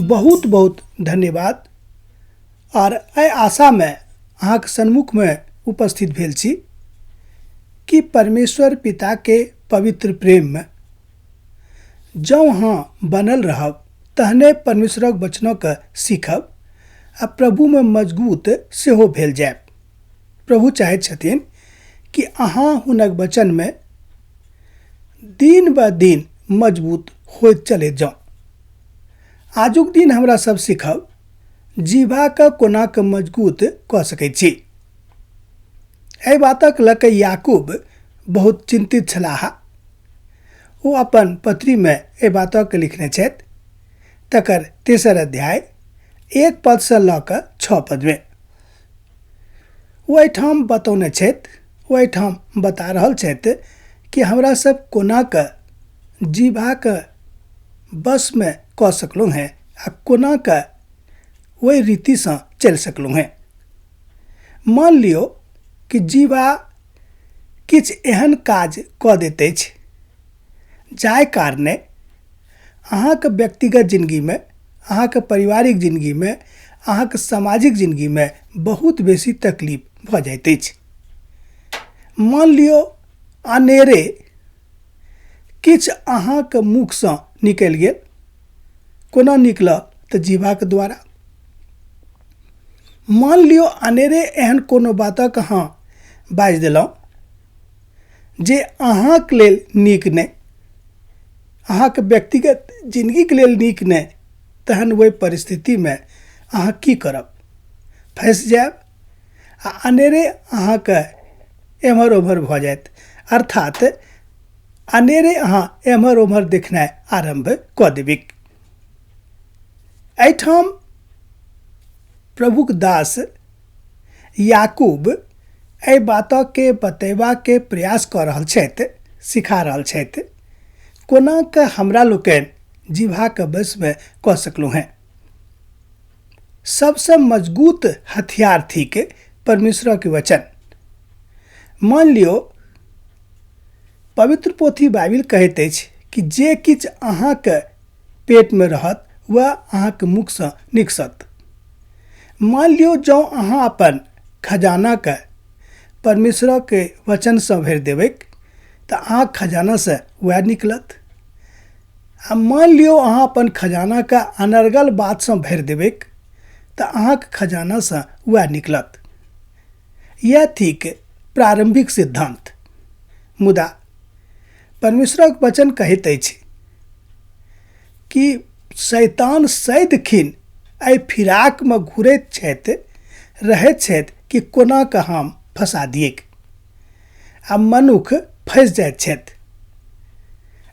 बहुत बहुत धन्यवाद आओर एहि आशामे अहाँके सन्मुखमे उपस्थित भेल छी कि परमेश्वर पिताके पवित्र प्रेममे जँ अहाँ बनल रहब तहने परमेश्वरक वचनके सीखब आ प्रभुमे मजबूत सेहो भेल जायब। प्रभु चाहैत छथिन कि अहाँ हुनक वचनमे दिन ब दिन मजबूत होइत चलैत जाउ। आजुक दिन हमरा सब सीखब जीवाके कोना के मजबूत कऽ सकैत छी। एहि बातक लऽ कऽ याकूब बहुत चिन्तित छलाह। ओ अपन पत्रीमे एहि बातक लिखने छथि, तकर तेसर अध्याय 1 पदसँ लऽ कऽ 6 पदमे। ओ एहिठाम बतौने छथि, ओ एहिठाम बता रहल छथि कि हमरा सब कोना कऽ जीवाके बसमे कऽ सकलहुँ हेँ आ कोना कऽ ओहि रीतिसँ चलि सकलहुँ हेँ। मान लियौ कि जीवा किछु एहन काज कऽ दैत अछि जाहि कारणे अहाँके व्यक्तिगत जिनगीमे, अहाँके पारिवारिक जिनगीमे, अहाँके सामाजिक जिनगीमे बहुत बेसी तकलीफ भऽ जाइत अछि। मान लियौ अनेरे किछु अहाँके मुखसँ निकलि गेल, कोना निकलल तऽ जीवाके द्वारा। मान लियौ अनेरे एहन कोनो बातक अहाँ बाजि देलहुँ जे अहाँके लेल नीक नहि, अहाँके व्यक्तिगत जिनगीके लेल नीक नहि, तहन ओहि परिस्थितिमे अहाँ की करब? फँसि जायब आ अनेरे अहाँके एम्हर ओम्हर भऽ जायत, अर्थात अनेरे अहाँ एम्हर ओम्हर देखनाइ आरम्भ कऽ देबिक। एहिठाम प्रभुक दास याकूब एहि बातके बतेबाके प्रयास कऽ रहल छथि, सिखा रहल छथि कोना कऽ हमरा लोकनि जीभाके वशमे कऽ सकलहुँ हेँ। सबसँ मजबूत हथियार थिक परमेश्वरक वचन। मान लियौ पवित्र पोथी बाइबिल कहैत अछि कि जे किछु अहाँके पेटमे रहत वएह अहाँके मुखसँ निकसत। मान लियौ जँ अहाँ अपन खजानाके परमेश्वरके वचनसँ भरि देबैक तऽ अहाँके खजानासँ वएह निकलत। आ मान लियौ अहाँ अपन खजानाके अनर्गल बातसँ भरि देबैक तऽ अहाँके खजानासँ वएह निकलत। इएह थिक प्रारम्भिक सिद्धान्त। मुदा परमेश्वरक वचन कहैत अछि कि शैतान सदिखिन एहि फिराकमे घुरैत छथि, रहैत छथि कि कोना कऽ हम फँसा दिऐक आ मनुख फँसि जाइत छथि।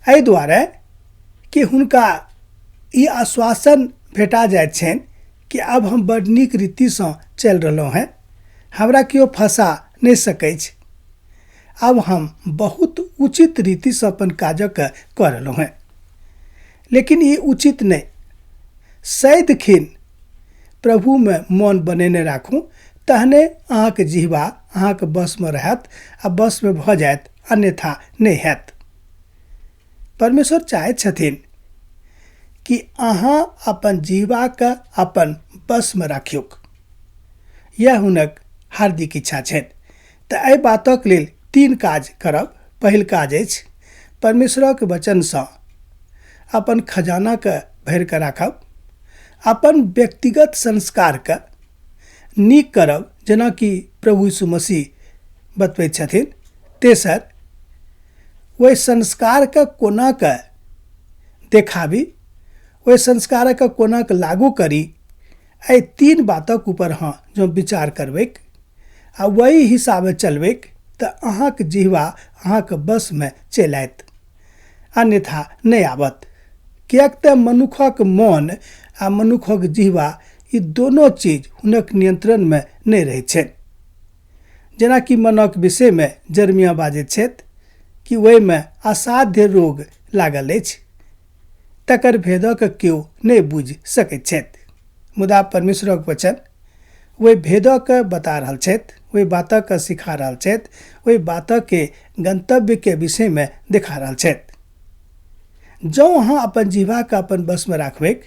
एहि दुआरे कि हुनका ई आश्वासन भेटा जाइत छनि कि आब हम बड़ नीक रीतिसँ चलि रहलहुँ हेँ, हमरा केओ फँसा नहि सकैछ, आब हम बहुत उचित रीतिसँ अपन काजक कऽ रहलहुँ हेँ। लेकिन ई उचित नहि। सदिखिन प्रभुमे मन बनेने राखू, तहने अहाँके जिह्वा अहाँके वशमे रहत आ वशमे भऽ जायत, अन्यथा नहि हैत। परमेश्वर चाहैत छथिन कि अहाँ अपन जिह्वाके अपन वशमे राखियौक। यह हुनक हार्दिक इच्छा छनि। तऽ एहि बातक लेल 3 काज करब। पहिल काज अछि परमेश्वरक वचनसँ अपन खजानाके भरि कऽ राखब, अपन व्यक्तिगत संस्कारके नीक करब जेनाकि प्रभु यीशु मसीह बतबैत छथिन। तेसर, ओहि संस्कारके कोना कऽ देखाबी, ओहि संस्कारके कोना कऽ लागू करी, एहि 3 बातक ऊपर अहाँ जँ विचार करबैक आ ओहि हिसाबे चलबैक तऽ अहाँके जिह्वा अहाँके वशमे चलि आयत, अन्यथा नहि आबत। किएक तऽ मनुखक मन आ मनुखक जिह्वा ई दोनो चीज हुनक नियंत्रणमे नहि रहैत छनि। जेनाकि मनक विषयमे जर्मिया बाजैत छथि कि ओहिमे असाध्य रोग लागल अछि, तकर भेदक केओ नहि बुझि सकैत छथि। मुदा परमेश्वरक वचन ओहि भेदक बता रहल छथि, ओहि बातक सिखा रहल छथि, ओहि बातके गंतव्यके विषयमे देखा रहल छथि। जँ अहाँ अपन जिह्वाके अपन वशमे राखबैक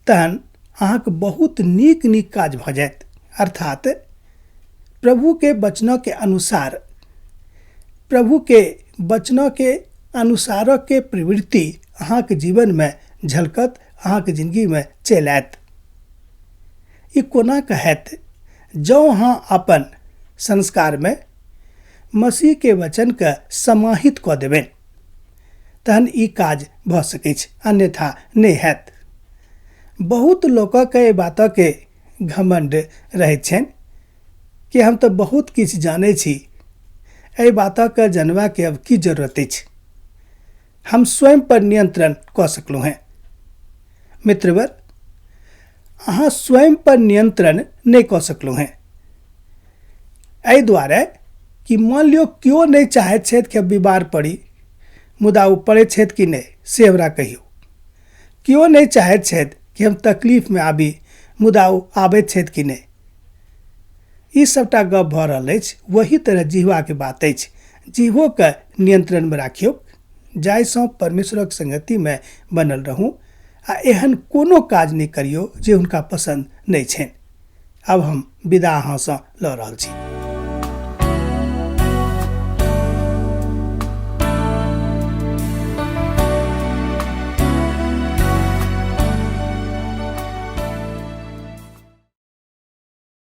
तहन अहाँके बहुत नीक नीक काज भऽ जायत। अर्थात प्रभुके वचनके अनुसार, प्रभुके वचनके अनुसारके प्रवृत्ति अहाँके जीवनमे झलकत, अहाँके जिंदगीमे चलि आयत। ई कोना कऽ हैत? जँ अहाँ अपन संस्कारमे मसीहके वचनके समाहित कऽ देबनि तहन ई काज भऽ सकैछ, अन्यथा नहि हैत। बहुत लोकके एहि बातके घमण्ड रहैत छनि कि हम तऽ बहुत किछु जानै छी, एहि बातके जनबाके अब की जरूरत अछि, हम स्वयं पर नियंत्रण कऽ सकलहुँ हेँ। मित्रवर, अहाँ स्वयं पर नियंत्रण नहि कऽ सकलहुँ हेँ, एहि दुआरे कि मान लियौ केओ नहि चाहैत छथि कि हम बीमार पड़ी, मुदा ओ पड़ैत छथि कि नहि से हमरा कहियौ। केओ नहि चाहैत छथि कि हम तकलीफमे आबी, मुदा ओ आबैत छथि कि नहि। ई सबटा गप भऽ रहल अछि। वही तरह जिह्वाके बात अछि। जिह्वोके नियंत्रणमे राखियौ जाहिसँ परमेश्वरक संगतिमे बनल रहू आ एहन कोनो काज नहि करियौ जे हुनका पसन्द नहि छनि। आब हम विदा अहाँसँ लऽ रहल छी।